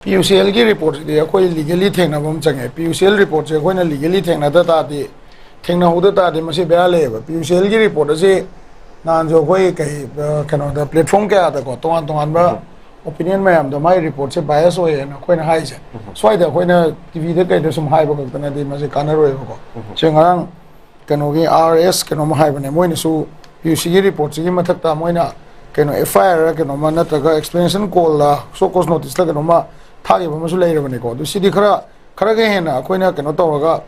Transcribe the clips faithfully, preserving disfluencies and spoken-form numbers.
ꯄꯤ U ꯁꯤ ꯑꯦꯜꯒꯤ ꯔꯤꯄꯣꯔꯠꯁꯤꯗꯤ ꯑꯩꯈꯣꯏ ꯂꯤꯒꯦꯂꯤ ꯊꯦꯡꯅꯕ ꯑꯃ ꯆꯪꯉꯦ꯫ ꯄꯤ ꯌꯨ ꯁꯤ ꯑꯦꯜ ꯔꯤꯄꯣꯔꯠꯁꯦ ꯑꯩꯈꯣꯏꯅ ꯂꯤꯒꯦꯂꯤ ꯊꯦꯡꯅꯗ ꯇꯥꯔꯗꯤ, ꯊꯦꯡꯅꯍꯧꯗ ꯇꯥꯔꯗꯤ ꯃꯁꯤ ꯕꯦꯔꯥ ꯂꯩꯌꯦꯕ꯫ ꯄꯤ ꯌꯨ ꯁꯤ ꯑꯦꯜꯒꯤ ꯔꯤꯄꯣꯔꯠ ꯑꯁꯤ ꯅꯍꯥꯟꯁꯨ ꯑꯩꯈꯣꯏ ꯀꯩ, ꯑ, ꯀꯩꯅꯣꯗ, ꯄ꯭ꯂꯦꯠꯐꯣꯔꯝ ꯀꯌꯥꯗꯀꯣ, ꯇꯣꯉꯥꯟ ꯇꯣꯉꯥꯟꯕ ꯑꯣꯄꯤꯅꯤꯌꯟ ꯃꯌꯥꯝꯗ ꯃꯥꯏ ꯔꯤꯄꯣꯔꯠꯁꯦ ꯕꯥꯏꯑꯁ ꯑꯣꯏꯌꯦꯅ ꯑꯩꯈꯣꯏꯅ ꯍꯥꯏꯁꯦ꯫ ꯁ꯭ꯋꯥꯏꯗ ꯑꯩꯈꯣꯏꯅ ꯇꯤ ꯚꯤꯗ ꯀꯩꯗ ꯁꯨꯝ ꯍꯥꯏꯕ ꯈꯛꯇꯅꯗꯤ ꯃꯁꯤ ꯀꯥꯟꯅꯔꯣꯏꯕꯀꯣ꯫ ꯁꯦ ꯉꯔꯥꯡ ꯀꯩꯅꯣꯒꯤ ꯑꯥꯔ ꯑꯦꯁ ꯀꯩꯅꯣꯝ ꯍꯥꯏꯕꯅꯦ, ꯃꯣꯏꯅꯁꯨ ꯄꯤ ꯌꯨ ꯁꯤꯒꯤ ꯔꯤꯄꯣꯔꯠꯁꯤꯒꯤ ꯃꯊꯛꯇ ꯃꯣꯏꯅ ꯀꯩꯅꯣ ꯑꯦꯐ ꯑꯥꯏ ꯑꯥꯔ ꯀꯩꯅꯣꯝꯃ ꯅꯠꯇ꯭ꯔꯒ ꯑꯦꯛꯁꯄ꯭ꯂꯦꯅꯦꯁꯟ ꯀꯣꯜꯂ ꯁꯣ ꯀꯣꯁ ꯅꯣꯇꯤꯁꯂ ꯀꯩꯅꯣꯝꯃ ꯊꯥꯈꯤꯕ ꯑꯃꯁꯨ ꯂꯩꯔꯕꯅꯦꯀꯣ꯫ ꯑꯗꯨ ꯁꯤꯗꯤ ꯈꯔ, ꯈꯔꯒ ꯍꯦꯟꯅ ꯑꯩꯈꯣꯏꯅ ꯀꯩꯅꯣ ꯇꯧꯔꯒ,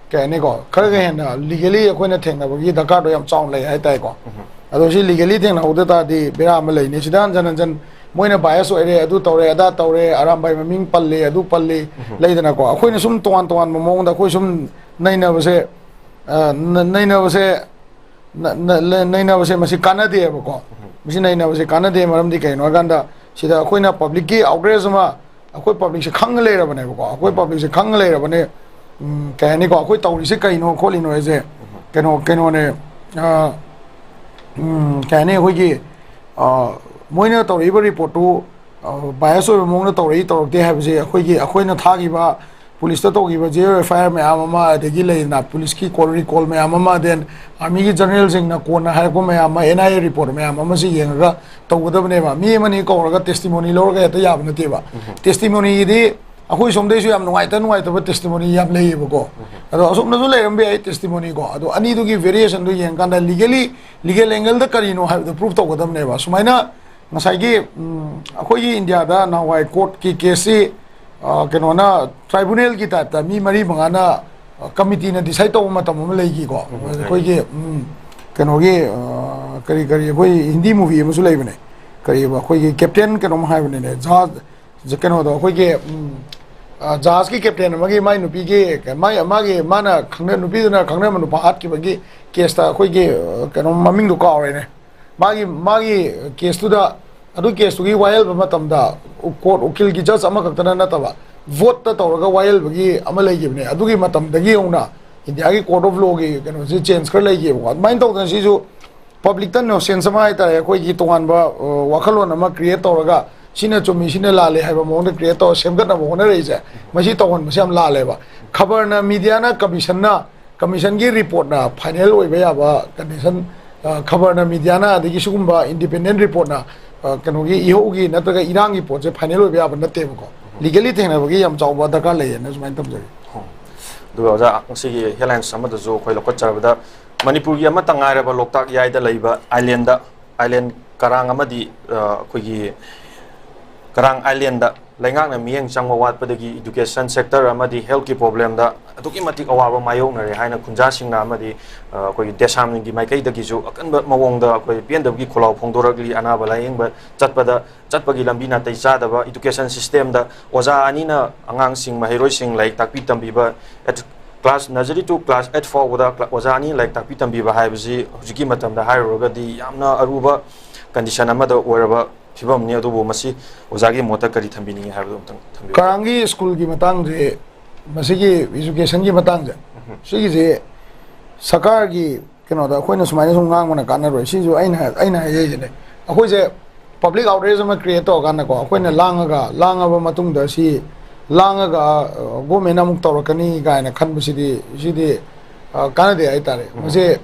ꯀꯩ ꯍꯥꯏꯅꯤꯀꯣ, ꯈꯔꯒ ꯍꯦꯟꯅ ꯂꯤꯒꯦꯂꯤ ꯑꯩꯈꯣꯏꯅ ꯊꯦꯡꯅꯕꯒꯤ ꯗꯔꯀꯥꯔꯗꯣ ꯌꯥꯝ ꯆꯥꯎꯅ ꯂꯩ ꯍꯥꯏꯇꯥꯔꯦꯀꯣ꯫ ꯑꯗꯣ ꯁꯤ ꯂꯤꯒꯦꯂꯤ ꯊꯦꯡꯅꯍꯧꯗ ꯇꯥꯔꯗꯤ ꯕꯦꯔꯥ ꯑꯃ ꯂꯩꯅꯤ꯫ ꯁꯤꯗ ꯍꯟꯖꯟ ꯍꯟꯖꯟ ꯃꯣꯏꯅ ꯕꯥꯏꯑꯁ ꯑꯣꯏꯔꯦ, ꯑꯗꯨ ꯇꯧꯔꯦ, ꯑꯗꯥ ꯇꯧꯔꯦ, ꯑꯔꯥꯝꯕꯥꯏ ꯃꯃꯤꯡ ꯄꯜꯂꯦ, ꯑꯗꯨ ꯄꯜꯂꯤ, ꯂꯩꯗꯅꯀꯣ꯫ ꯑꯩꯈꯣꯏꯅ ꯁꯨꯝ ꯇꯣꯉꯥꯟ ꯇꯣꯉꯥꯟꯕ ꯃꯑꯣꯡꯗ ꯑꯩꯈꯣꯏ ꯁꯨꯝ ꯅꯩꯅꯕꯁꯦ, ꯑ, ꯅ-, ꯅꯩꯅꯕꯁꯦ, ꯅ-, ꯅ-, ꯅ-, ꯅꯩꯅꯕꯁꯦ ꯃꯁꯤ ꯀꯥꯟꯅꯗꯦꯕꯀꯣ꯫ ꯃꯁꯤ ꯅꯩꯅꯕꯁꯦ ꯀꯥꯟꯅꯗꯦ, ꯃꯔꯝꯗꯤ ꯀꯩꯅꯣ ꯍꯥꯏꯀꯥꯟꯗ, ꯁꯤꯗ ꯑꯩꯈꯣꯏꯅ ꯄꯕ꯭ꯂꯤꯛꯀꯤ ꯑꯥꯎꯠꯔꯦꯖ ꯑꯃ, ꯑꯩꯈꯣꯏ ꯄꯕ꯭ꯂꯤꯛꯁꯦ ꯈꯪꯉ ꯂꯩꯔꯕꯅꯦꯕꯀꯣ꯫ ꯑꯩꯈꯣꯏ ꯄꯕ꯭ꯂꯤꯛꯁꯦ ꯈꯪꯉ ꯂꯩꯔꯕꯅꯦ, ꯎꯝ, ꯀꯩ ꯍꯥꯏꯅꯤꯀꯣ, ꯑꯩꯈꯣꯏ ꯇꯧꯔꯤꯁꯦ ꯀꯩꯅꯣ ꯈꯣꯠꯂꯤꯅꯣ ꯍꯥꯏꯁꯦ꯫ ꯀꯩꯅꯣ, ꯀꯩꯅꯣꯅꯦ, ꯑ, ꯎꯝ, ꯀꯩ ꯍꯥꯏꯅꯤ, ꯑꯩꯈꯣꯏꯒꯤ, ꯑ, ꯃꯣꯏꯅ ꯇꯧꯔꯛꯏꯕ ꯔꯤꯄꯣꯔꯠꯇꯨ, ꯑ, ꯕꯥꯏꯑꯁ ꯑꯣꯏꯕ ꯃꯑꯣꯡꯗ ꯇꯧꯔꯛꯏ ꯇꯧꯔꯛꯇꯦ ꯍꯥꯏꯕꯁꯦ ꯑꯩꯈꯣꯏꯒꯤ, ꯑꯩꯈꯣꯏꯅ ꯊꯥꯈꯤꯕ ꯄꯨꯂꯤꯁꯇ ꯇꯧꯈꯤꯕ ꯖꯦ ꯑꯣ ꯑꯦꯐ ꯑꯥꯏ ꯑꯥꯔ ꯃꯌꯥꯝ ꯑꯃ, ꯑꯗꯒꯤ ꯂꯩꯗꯅ ꯄꯨꯂꯤꯁꯀꯤ ꯀꯣꯜ ꯔꯤꯀꯣꯜ ꯃꯌꯥꯝ ꯑꯃ, then ꯑꯥꯔꯃꯤꯒꯤ ꯖꯦꯅꯔꯦꯜꯁꯤꯡꯅ ꯀꯣꯟꯅ ꯍꯥꯏꯔꯛꯄ ꯃꯌꯥꯝ ꯑꯃ, ꯑꯦꯟ ꯑꯥꯏ ꯑꯦ ꯔꯤꯄꯣꯔꯠ ꯃꯌꯥꯝ ꯑꯃꯁꯤ ꯌꯦꯡꯉꯒ ꯇꯧꯒꯗꯕꯅꯦꯕ꯫ ꯃꯤ ꯑꯃꯅꯤ ꯀꯧꯔꯒ ꯇꯦꯁꯇꯤꯃꯣꯅꯤ ꯂꯧꯔꯒ ꯍꯦꯛꯇ ꯌꯥꯕ ꯅꯠꯇꯦꯕ꯫ ꯇꯦꯁꯇꯤꯃꯣꯅꯤꯒꯤꯗꯤ ꯑꯩꯈꯣꯏ ꯁꯣꯝꯗꯩꯁꯨ ꯌꯥꯝ ꯅꯨꯡꯉꯥꯏꯇ ꯅꯨꯡꯉꯥꯏꯇꯕ ꯇꯦꯁꯇꯤꯃꯣꯅꯤ ꯌꯥꯝ ꯂꯩꯌꯦꯕꯀꯣ꯫ ꯑꯗꯣ ꯑꯁꯣꯝꯗꯁꯨ ꯂꯩꯔꯝꯕ ꯌꯥꯏ ꯇꯦꯁꯇꯤꯃꯣꯅꯤꯀꯣ꯫ ꯑꯗꯣ ꯑꯅꯤꯗꯨꯒꯤ ꯚꯦꯔꯤꯌꯦꯁꯟꯗꯨ ꯌꯦꯡꯀꯥꯟꯗ ꯂꯤꯒꯦꯂꯤ, ꯂꯤꯒꯦꯜ ꯑꯦꯡꯒꯜꯗ ꯀꯔꯤꯅꯣ ꯍꯥꯏꯕꯗꯨ ꯄ꯭ꯔꯨꯐ ꯇꯧꯒꯗꯕꯅꯦꯕ꯫ ꯁꯨꯃꯥꯏꯅ ꯉꯁꯥꯏꯒꯤ, ꯎꯝ, ꯑꯩꯈꯣꯏꯒꯤ ꯏꯟꯗꯤꯌꯥꯗ ꯅꯍꯥꯟꯋꯥꯏ ꯀꯣꯔꯠꯀꯤ ꯀꯦꯁꯁꯤ, ꯑ, ꯀꯩꯅꯣꯅ, ꯇ꯭ꯔꯥꯏꯕꯨꯅꯦꯜꯒꯤ ꯇꯥꯏꯞꯇ ꯃꯤ ꯃꯔꯤ ꯃꯉꯥꯅ, ꯑ, ꯀꯃꯤꯇꯤꯅ ꯗꯤꯁꯥꯏꯠ ꯇꯧꯕ ꯃꯇꯝ ꯑꯃ ꯂꯩꯈꯤꯀꯣ꯫ ꯎꯝ, ꯎꯝ꯫ ꯑꯩꯈꯣꯏꯒꯤ, ꯎꯝ, ꯀꯩꯅꯣꯒꯤ, ꯑ, ꯀꯔꯤ, ꯀꯔꯤ, ꯑꯩꯈꯣꯏ ꯍꯤꯟꯗꯤ ꯃꯨꯚꯤ ꯑꯃꯁꯨ ꯂꯩꯕꯅꯦ, ꯀꯔꯤꯕ, ꯑꯩꯈꯣꯏꯒꯤ ꯀꯦꯞꯇꯦꯟ ꯀꯩꯅꯣꯝ ꯍꯥꯏꯕꯅꯤꯅꯦ, ꯖꯍꯥꯖ, ꯖ-, ꯀꯩꯅꯣꯗꯣ, ꯑꯩꯈꯣꯏꯒꯤ, ꯎꯝ, ꯑ, ꯖꯍꯥꯖꯀꯤ ꯀꯦꯞꯇꯦꯟ ꯑꯃꯒꯤ ꯃꯥꯏ ꯅꯨꯄꯤꯒꯤ, ꯃꯥꯏ, ꯃꯥꯒꯤ, ꯃꯥꯅ ꯈꯪꯅ-, ꯅꯨꯄꯤꯗꯨꯅ ꯈꯪꯅꯔꯝꯕ ꯅꯨꯄꯥ ꯍꯥꯠꯈꯤꯕꯒꯤ ꯀꯦꯁꯇ ꯑꯩꯈꯣꯏꯒꯤ, ꯑ, ꯀꯩꯅꯣ, ꯃꯃꯤꯡꯗꯣ ꯀꯥꯎꯔꯦꯅꯦ꯫ ꯃꯥꯒꯤ, ꯃꯥꯒꯤ ꯀꯦꯁꯇꯨꯗ, ꯑꯗꯨ ꯀꯦꯁꯇꯨꯒꯤ ꯋꯥꯌꯦꯜꯕ ꯃꯇꯝꯗ ꯎ-, ꯀꯣꯔꯠ ꯎꯀꯤꯜꯒꯤ ꯖꯖ ꯑꯃꯈꯛꯇꯅ ꯅꯠꯇꯕ, ꯚꯣꯠꯇ ꯇꯧꯔꯒ ꯋꯥꯌꯦꯜꯕꯒꯤ ꯑꯃ ꯂꯩꯈꯤꯕꯅꯦ꯫ ꯑꯗꯨꯒꯤ ꯃꯇꯝꯗꯒꯤ ꯍꯧꯅ ꯏꯟꯗꯤꯌꯥꯒꯤ ꯀꯣꯔꯠ ꯑꯣꯐ ꯂꯣꯒꯤ ꯀꯩꯅꯣꯁꯦ ꯆꯦꯟꯖ ꯈꯔ ꯂꯩꯈꯤꯕꯀꯣ꯫ ꯑꯗꯨꯃꯥꯏꯅ ꯇꯧꯗꯅ ꯁꯤꯁꯨ ꯄꯕ꯭ꯂꯤꯛꯇ ꯅꯣꯁꯦꯟꯁ ꯑꯃ ꯍꯥꯏꯇꯥꯔꯦ, ꯑꯩꯈꯣꯏꯒꯤ ꯇꯣꯉꯥꯟꯕ, ꯑ, ꯋꯥꯈꯜꯂꯣꯟ ꯑꯃ ꯀ꯭ꯔꯤꯌꯦꯠ ꯇꯧꯔꯒ ꯁꯤꯅ ꯆꯨꯝꯃꯤ, ꯁꯤꯅ ꯂꯥꯜꯂꯤ ꯍꯥꯏꯕ ꯃꯑꯣꯡꯗ ꯀ꯭ꯔꯤꯌꯦꯠ ꯇꯧꯔ ꯁꯦꯝꯒꯠꯅꯕ ꯍꯣꯠꯅꯔꯛꯏꯁꯦ, ꯃꯁꯤ ꯇꯧꯍꯟꯕꯁꯦ ꯌꯥꯝ ꯂꯥꯜꯂꯦꯕ꯫ ꯈꯕꯔꯅ, ꯃꯤꯗꯤꯌꯥꯅ, ꯀꯃꯤꯁꯟꯅ, ꯀꯃꯤꯁꯟꯒꯤ ꯔꯤꯄꯣꯔꯠꯅ ꯐꯥꯏꯅꯦꯜ ꯑꯣꯏꯕ ꯌꯥꯕ ꯀꯟꯗꯤꯁꯟ, ꯑ, ꯈꯕꯔꯅ, ꯃꯤꯗꯤꯌꯥꯅ, ꯑꯗꯒꯤ ꯁꯤꯒꯨꯝꯕ ꯏꯟꯗꯤꯄꯦꯟꯗꯦꯟ ꯔꯤꯄꯣꯔꯠꯅ, ꯑ, ꯀꯩꯅꯣꯒꯤ ꯏꯍꯧꯒꯤ ꯅꯠꯇ꯭ꯔꯒ ꯏꯔꯥꯡꯒꯤ ꯄꯣꯠꯁꯦ ꯐꯥꯏꯅꯦꯜ ꯑꯣꯏꯕ ꯌꯥꯕ ꯅꯠꯇꯦꯕꯀꯣ꯫ ꯂꯤꯒꯦꯂꯤ ꯊꯦꯡꯅꯕꯒꯤ ꯌꯥꯝ ꯆꯥꯎꯕ ꯗꯔꯀꯥꯔ ꯂꯩꯌꯦꯅ ꯁꯨꯃꯥꯏꯅ ꯊꯝꯖꯒꯦ꯫ ꯑꯗꯨꯒ ꯑꯣꯖꯥ, ꯉꯁꯤꯒꯤ ꯍꯦꯗꯂꯥꯏꯟꯁ ꯑꯃꯗꯁꯨ ꯑꯩꯈꯣꯏ ꯂꯧꯈꯠꯆꯔꯕꯗ, ꯃꯅꯤꯄꯨꯔꯒꯤ ꯑꯃꯠꯇ ꯉꯥꯏꯔꯕ ꯂꯣꯛꯇꯥꯛ ꯌꯥꯏꯗ ꯂꯩꯕ ꯑꯥꯏꯂꯦꯟꯗ, ꯑꯥꯏꯂꯦꯟ ꯀꯔꯥꯡ ꯑꯃꯗꯤ, ꯑ, ꯑꯩꯈꯣꯏꯒꯤ ꯀꯔꯥꯡ ꯑꯥꯏꯂꯦꯟꯗ ꯂꯩꯉꯥꯛꯅ ꯃꯤꯠꯌꯦꯡ ꯆꯪꯕ ꯋꯥꯠꯄꯗꯒꯤ ꯏꯗꯨꯀꯦꯁꯟ ꯁꯦꯛꯇꯔ ꯑꯃꯗꯤ ꯍꯦꯜꯊꯀꯤ ꯄ꯭ꯔꯣꯕ꯭ꯂꯦꯝꯗ ꯑꯗꯨꯛꯀꯤ ꯃꯇꯤꯛ ꯑꯋꯥꯕ ꯃꯥꯌꯣꯛꯅꯔꯦ ꯍꯥꯏꯅ ꯈꯨꯟꯖꯥꯁꯤꯡꯅ ꯑꯃꯗꯤ, ꯑ, ꯑꯩꯈꯣꯏꯒꯤ ꯗꯦꯁꯥꯝꯒꯤ ꯃꯥꯏꯀꯩꯗꯒꯤꯁꯨ ꯑꯀꯟꯕ ꯃꯑꯣꯡꯗ ꯑꯩꯈꯣꯏ ꯄꯦꯟꯗꯕꯒꯤ ꯈꯣꯜꯂꯥꯎ ꯐꯣꯡꯗꯣꯔꯛꯂꯤ꯫ ꯑꯅꯥꯕ ꯂꯥꯌꯦꯡꯕ ꯆꯠꯄꯗ, ꯆꯠꯄꯒꯤ ꯂꯝꯕꯤ ꯅꯥꯇꯩ ꯆꯥꯗꯕ, ꯏꯗꯨꯀꯦꯁꯟ ꯁꯤꯁꯇꯦꯝꯗ ꯑꯣꯖꯥ ꯑꯅꯤꯅ ꯑꯉꯥꯡꯁꯤꯡ, ꯃꯍꯩꯔꯣꯏꯁꯤꯡ ꯂꯥꯏꯔꯤꯛ ꯇꯥꯛꯄꯤ ꯇꯝꯕꯤꯕ, at class nursery to class eight ꯐꯥꯎꯕꯗ ꯀ꯭ꯂꯥ-, ꯑꯣꯖꯥ ꯑꯅꯤ ꯂꯥꯏꯔꯤꯛ ꯇꯥꯛꯄꯤ ꯇꯝꯕꯤꯕ ꯍꯥꯏꯕꯁꯤ ꯍꯧꯖꯤꯛꯀꯤ ꯃꯇꯝꯗ ꯍꯥꯏꯔꯨꯔꯒꯗꯤ ꯌꯥꯝꯅ ꯑꯔꯨꯕ ꯀꯟꯗꯤꯁꯟ ꯑꯃꯗ ꯑꯣꯏꯔꯕ ꯐꯤꯕꯝꯅꯤ꯫ ꯑꯗꯨꯕꯨ ꯃꯁꯤ ꯑꯣꯖꯥꯒꯤ ꯃꯣꯠꯇ ꯀꯔꯤ ꯊꯝꯕꯤꯅꯤꯡꯉꯤ ꯍꯥꯏꯕꯗꯨ ꯑꯝꯇꯪ ꯊꯝꯕꯤꯌꯨ꯫ ꯀꯔꯥꯡꯒꯤ ꯁ꯭ꯀꯨꯜꯒꯤ ꯃꯇꯥꯡꯁꯦ, ꯃꯁꯤꯒꯤ ꯏꯖꯨꯀꯦꯁꯟꯒꯤ ꯃꯇꯥꯡꯁꯦ, ꯁꯤꯒꯤꯁꯦ ꯁꯔꯀꯥꯔꯒꯤ ꯀꯩꯅꯣꯗ ꯑꯩꯈꯣꯏꯅ ꯁꯨꯃꯥꯏꯅ ꯁꯨꯝ ꯉꯥꯡꯕꯅ ꯀꯥꯟꯅꯔꯣꯏ꯫ ꯁꯤꯁꯨ ꯑꯩꯅ, ꯑꯩꯅ ꯍꯥꯏꯖꯩꯁꯤꯅꯦ, ꯑꯩꯈꯣꯏꯁꯦ ꯄꯕ꯭ꯂꯤꯛ ꯑꯥꯎꯠꯔꯦꯖ ꯑꯃ ꯀ꯭ꯔꯤꯌꯦꯠ ꯇꯧꯔꯀꯥꯟꯗꯀꯣ, ꯑꯩꯈꯣꯏꯅ ꯂꯥꯡꯉꯒ, ꯂꯥꯡꯉꯕ ꯃꯇꯨꯡꯗ ꯁꯤ ꯂꯥꯡꯉꯒ ꯒꯣꯔꯃꯦꯟ ꯑꯃꯨꯛ ꯇꯧꯔꯛꯀꯅꯤ ꯀꯥꯏꯅ ꯈꯟꯕꯁꯤꯗꯤ, ꯁꯤꯗꯤ, ꯑ, ꯀꯥꯟꯅꯗꯦ ꯍꯥꯏꯇꯥꯔꯦ꯫ ꯃꯁꯤ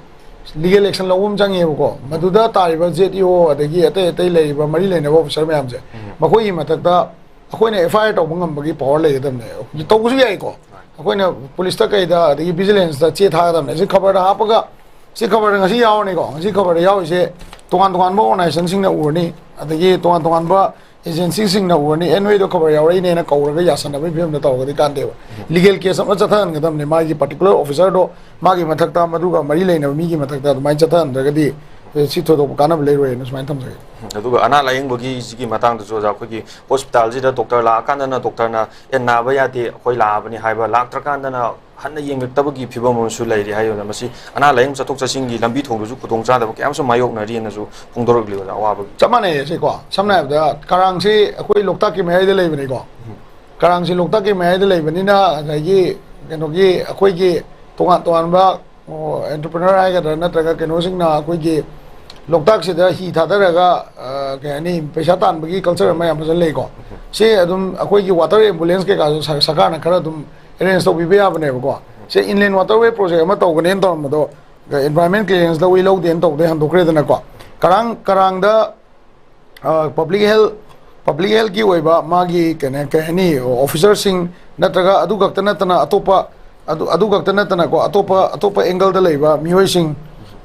ꯂꯤꯒꯦꯜ ꯑꯦꯛꯁꯟ ꯂꯧꯕ ꯑꯃ ꯆꯪꯉꯦꯕꯀꯣ꯫ ꯃꯗꯨꯗ ꯇꯥꯔꯤꯕ ꯖꯦꯠ ꯏ ꯑꯣ ꯑꯗꯒꯤ ꯑꯇꯩ ꯑꯇꯩ ꯂꯩꯔꯤꯕ ꯃꯔꯤ ꯂꯩꯅꯕ ꯑꯣꯐꯤꯁꯔ ꯃꯌꯥꯝꯁꯦ, ꯃꯈꯣꯏꯒꯤ ꯃꯊꯛꯇ ꯑꯩꯈꯣꯏꯅ ꯑꯦꯐ ꯑꯥꯏ ꯑꯥꯔ ꯇꯧꯕ ꯉꯝꯕꯒꯤ ꯄꯋꯥꯔ ꯂꯩꯒꯗꯕꯅꯦ꯫ ꯇꯧꯕꯁꯨ ꯌꯥꯏꯀꯣ, ꯑꯩꯈꯣꯏꯅ ꯄꯨꯂꯤꯁꯇ ꯀꯩꯗ ꯑꯗꯒꯤ ꯚꯤꯖꯤꯂꯦꯟꯁꯇ ꯆꯦ ꯊꯥꯒꯗꯕꯅꯦ꯫ ꯁꯤ ꯈꯕꯔꯗ ꯍꯥꯞꯄꯒ, ꯁꯤ ꯈꯕꯔꯗ ꯉꯁꯤ ꯌꯥꯎꯔꯅꯤꯀꯣ, ꯉꯁꯤ ꯈꯕꯔꯗ ꯌꯥꯎꯔꯤꯁꯦ ꯇꯣꯉꯥꯟ ꯇꯣꯉꯥꯟꯕ ꯑꯣꯔꯒꯅꯥꯏꯖꯦꯁꯟꯁꯤꯡꯅ ꯎꯔꯅꯤ, ꯑꯗꯒꯤ ꯇꯣꯉꯥꯟ ꯇꯣꯉꯥꯟꯕ ꯑꯦꯖꯦꯟꯁꯤꯁꯤꯡꯅ ꯎꯔꯅꯤ, ꯑꯦꯟ ꯑꯣ ꯑꯦꯗꯣ ꯈꯕꯔ ꯌꯥꯎꯔꯛꯏꯅꯦꯅ ꯀꯧꯔꯒ ꯌꯥꯁꯟꯅꯕꯒꯤ ꯐꯤꯕꯝꯗ ꯇꯧꯔꯒꯗꯤ ꯀꯥꯟꯗꯦꯕ꯫ ꯂꯤꯒꯦꯜ ꯀꯦꯁ ꯑꯃ ꯆꯠꯊꯍꯟꯒꯗꯕꯅꯦ, ꯃꯥꯒꯤ ꯄꯥꯔꯇꯤꯀꯨꯂꯔ ꯑꯣꯐꯤꯁꯔꯗꯣ ꯃꯥꯒꯤ ꯃꯊꯛꯇ, ꯃꯗꯨꯒ ꯃꯔꯤ ꯂꯩꯅꯕ ꯃꯤꯒꯤ ꯃꯊꯛꯇ ꯑꯗꯨꯃꯥꯏꯅ ꯆꯠꯊꯍꯟꯗ꯭ꯔꯒꯗꯤ, ꯑꯦ, ꯁꯤ ꯊꯣꯏꯗꯣꯛꯄ ꯀꯥꯟꯅꯕ ꯂꯩꯔꯣꯏꯅ ꯁꯨꯃꯥꯏꯅ ꯊꯝꯖꯒꯦ꯫ ꯑꯗꯨꯒ ꯑꯅꯥ ꯂꯥꯌꯦꯡꯕꯒꯤ ꯁꯤꯒꯤ ꯃꯇꯥꯡꯗꯁꯨ ꯑꯣꯖꯥ, ꯑꯩꯈꯣꯏꯒꯤ ꯍꯣꯁꯄꯤꯇꯥꯜꯁꯤꯗ ꯗꯣꯛꯇꯔ ꯂꯥꯛꯑꯀꯥꯟꯗꯅ ꯗꯣꯛꯇꯔꯅ "ꯑꯦ, ꯅꯥꯕ ꯌꯥꯗꯦ, ꯑꯩꯈꯣꯏ ꯂꯥꯛꯑꯕꯅꯤ" ꯍꯥꯏꯕ, ꯂꯥꯛꯇ꯭ꯔꯀꯥꯟꯗꯅ ꯍꯟꯅ ꯌꯦꯡꯉꯛꯇꯕꯒꯤ ꯐꯤꯕꯝ ꯑꯃꯁꯨ ꯂꯩꯔꯤ ꯍꯥꯏ꯫ ꯑꯗꯨꯅ ꯃꯁꯤ ꯑꯅꯥ ꯂꯥꯌꯦꯡ ꯆꯠꯊꯣꯛ ꯆꯠꯁꯤꯟꯒꯤ ꯂꯝꯕꯤ ꯊꯣꯡꯗꯁꯨ ꯈꯨꯗꯣꯡꯆꯥꯗꯕ ꯀꯌꯥ ꯑꯃꯁꯨ ꯃꯥꯌꯣꯛꯅꯔꯤ ꯑꯅꯁꯨ ꯐꯣꯡꯗꯣꯔꯛꯂꯤ ꯑꯣꯖꯥ, ꯑꯋꯥꯕꯒꯤ꯫ ꯆꯞ ꯃꯥꯟꯅꯩꯌꯦ ꯁꯤꯀꯣ꯫ ꯁꯝꯅ ꯍꯥꯏꯔꯕꯗ ꯀꯔꯥꯡꯁꯤ ꯑꯩꯈꯣꯏ ꯂꯣꯛꯇꯥꯛꯀꯤ ꯃꯌꯥꯏꯗ ꯂꯩꯕꯅꯤꯀꯣ꯫ ꯀꯔꯥꯡꯁꯤ ꯂꯣꯛꯇꯥꯛꯀꯤ ꯃꯌꯥꯏꯗ ꯂꯩꯕꯅꯤꯅ ꯉꯁꯥꯏꯒꯤ ꯀꯩꯅꯣꯒꯤ ꯑꯩꯈꯣꯏꯒꯤ ꯇꯣꯉꯥꯟ ꯇꯣꯉꯥꯟꯕ ꯑꯦꯟꯇꯔꯄ꯭ꯔꯤꯅꯔ ꯍꯥꯏꯒꯗ꯭ꯔꯥ ꯅꯠꯇ꯭ꯔꯒ ꯀꯩꯅꯣꯁꯤꯡꯅ ꯑꯩꯈꯣꯏꯒꯤ ꯂꯣꯛꯇꯥꯛꯁꯤꯗ ꯍꯤ ꯊꯥꯗꯔꯒ, ꯑ, ꯀꯩ ꯍꯥꯏꯅꯤ, ꯄꯩꯁꯥ ꯇꯥꯟꯕꯒꯤ ꯀꯜꯆꯔ ꯑꯃ ꯌꯥꯝ ꯐꯖꯅ ꯂꯩꯀꯣ꯫ ꯁꯤ ꯑꯗꯨꯝ ꯑꯩꯈꯣꯏꯒꯤ ꯋꯥꯇꯔ ꯑꯦꯝꯕꯨꯂꯦꯟꯁ ꯀꯩꯀꯥꯁꯨ ꯁꯔ-, ꯁꯔꯀꯥꯔꯅ ꯈꯔ ꯑꯗꯨꯝ ꯑꯦꯔꯦꯟꯖ ꯇꯧꯕꯤꯕ ꯌꯥꯕꯅꯦꯕꯀꯣ꯫ ꯁꯤ ꯏꯟꯂꯦꯟ ꯋꯥꯇꯔꯋꯦ ꯄ꯭ꯔꯣꯖꯦꯛ ꯑꯃ ꯇꯧꯒꯅꯦꯅ ꯇꯧꯔꯝꯕꯗꯣ, ꯑꯦꯟꯚꯥꯏꯔꯣꯟꯃꯦꯟ ꯀ꯭ꯂꯤꯌꯥꯔꯦꯟꯁ ꯂꯧꯏ ꯂꯧꯗꯦꯅ ꯇꯧꯗꯦ ꯍꯟꯗꯣꯛꯈ꯭ꯔꯦꯗꯅꯀꯣ꯫ ꯀꯔꯥꯡ, ꯀꯔꯥꯡꯗ, ꯑ, ꯄꯕ꯭ꯂꯤꯛ ꯍꯦꯜ-, ꯄꯕ꯭ꯂꯤꯛ ꯍꯦꯜꯠꯀꯤ ꯑꯣꯏꯕ ꯃꯥꯒꯤ ꯀꯩꯅꯣ, ꯀꯩ ꯍꯥꯏꯅꯤ, ꯑꯣꯐꯤꯁꯔꯁꯤꯡ ꯅꯠꯇ꯭ꯔꯒ ꯑꯗꯨ ꯈꯛꯇ ꯅꯠꯇꯅ ꯑꯇꯣꯞꯄ, ꯑꯗꯨ, ꯑꯗꯨ ꯈꯛꯇ ꯅꯠꯇꯅꯀꯣ, ꯑꯇꯣꯞꯄ, ꯑꯇꯣꯞꯄ ꯑꯦꯡꯒꯜꯗ ꯂꯩꯕ ꯃꯤꯑꯣꯏꯁꯤꯡ,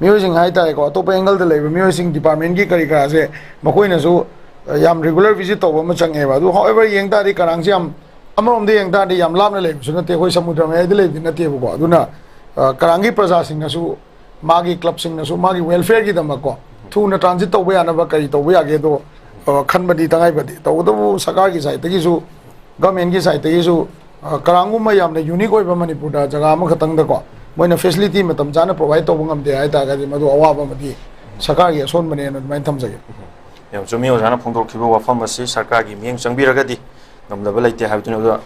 ꯃꯤꯑꯣꯏꯁꯤꯡ ꯍꯥꯏ ꯇꯥꯔꯦꯀꯣ, ꯑꯇꯣꯞꯄ ꯑꯦꯡꯒꯜꯗ ꯂꯩꯕ ꯃꯤꯑꯣꯏꯁꯤꯡ, ꯗꯤꯄꯥꯔꯠꯃꯦꯟꯒꯤ ꯀꯔꯤ ꯀꯔꯥꯁꯦ ꯃꯈꯣꯏꯅꯁꯨ, ꯑ, ꯌꯥꯝ ꯔꯤꯒꯨꯂꯔ ꯚꯤꯖꯤꯠ ꯇꯧꯕ ꯑꯃ ꯆꯪꯉꯦꯕ꯫ ꯑꯗꯨ, however, ꯌꯦꯡ ꯇꯥꯔꯗꯤ ꯀꯔꯥꯡꯁꯦ ꯌꯥꯝ, ꯑꯃꯔꯣꯝꯗ ꯌꯦꯡ ꯇꯥꯔꯗꯤ ꯌꯥꯝ ꯂꯥꯞꯅ ꯂꯩꯕꯁꯨ ꯅꯠꯇꯦ, ꯑꯩꯈꯣꯏ ꯁꯃꯨꯗ꯭ꯔ ꯃꯌꯥꯏꯗ ꯂꯩꯕꯗꯤ ꯅꯠꯇꯦꯕꯀꯣ꯫ ꯑꯗꯨꯅ, ꯑ, ꯀꯔꯥꯡꯒꯤ ꯄ꯭ꯔꯖꯥꯁꯤꯡꯅꯁꯨ, ꯃꯥꯒꯤ ꯀ꯭ꯂꯕꯁꯤꯡꯅꯁꯨ ꯃꯥꯒꯤ ꯋꯦꯜꯐꯤꯌꯔꯒꯤꯗꯃꯛꯀꯣ, ꯊꯨꯅ ꯇ꯭ꯔꯥꯟꯖꯤꯠ ꯇꯧꯕ ꯌꯥꯅꯕ ꯀꯔꯤ ꯇꯧꯕ ꯌꯥꯒꯦꯗꯣ, ꯑ, ꯈꯟꯕꯗꯤ ꯇꯉꯥꯏ ꯐꯗꯦ꯫ ꯇꯧꯕꯇꯕꯨ ꯁꯔꯀꯥꯔꯒꯤ ꯁꯥꯏꯠꯇꯒꯤꯁꯨ, ꯒꯚꯔꯟꯃꯦꯟꯠꯀꯤ ꯁꯥꯏꯠꯇꯒꯤꯁꯨ, ꯑ, ꯀꯔꯥꯡꯒꯨꯝꯕ ꯌꯥꯝꯅ ꯌꯨꯅꯤꯛ ꯑꯣꯏꯕ ꯃꯅꯤꯄꯨꯔꯗ ꯖꯒꯥ ꯑꯃꯈꯛꯇꯪꯗꯀꯣ, ꯃꯣꯏꯅ ꯐꯦꯁꯤꯂꯤꯇꯤ ꯃꯇꯝ ꯆꯥꯅ ꯄ꯭ꯔꯣꯚꯥꯏꯗ ꯇꯧꯕ ꯉꯝꯗꯦ ꯍꯥꯏ ꯇꯥꯔꯒꯗꯤ, ꯃꯗꯨ ꯑꯋꯥꯕ ꯑꯃꯗꯤ ꯁꯔꯀꯥꯔꯒꯤ ꯑꯁꯣꯟꯕꯅꯦꯅ ꯑꯗꯨꯃꯥꯏꯅ ꯊꯝꯖꯒꯦ꯫ ꯌꯥꯝ ꯆꯨꯝꯃꯤ ꯑꯣꯖꯥꯅ ꯐꯣꯡꯗꯣꯛꯈꯤꯕ ꯋꯥꯐꯝ ꯑꯁꯤ꯫ ꯁꯔꯀꯥꯔꯒꯤ ꯃꯤꯠꯌꯦꯡ ꯆꯪꯕꯤꯔꯒꯗꯤ ꯉꯝꯗꯕ ꯂꯩꯇꯦ ꯍꯥꯏꯕꯗꯨꯅꯤ꯫ ꯑꯗꯨꯒ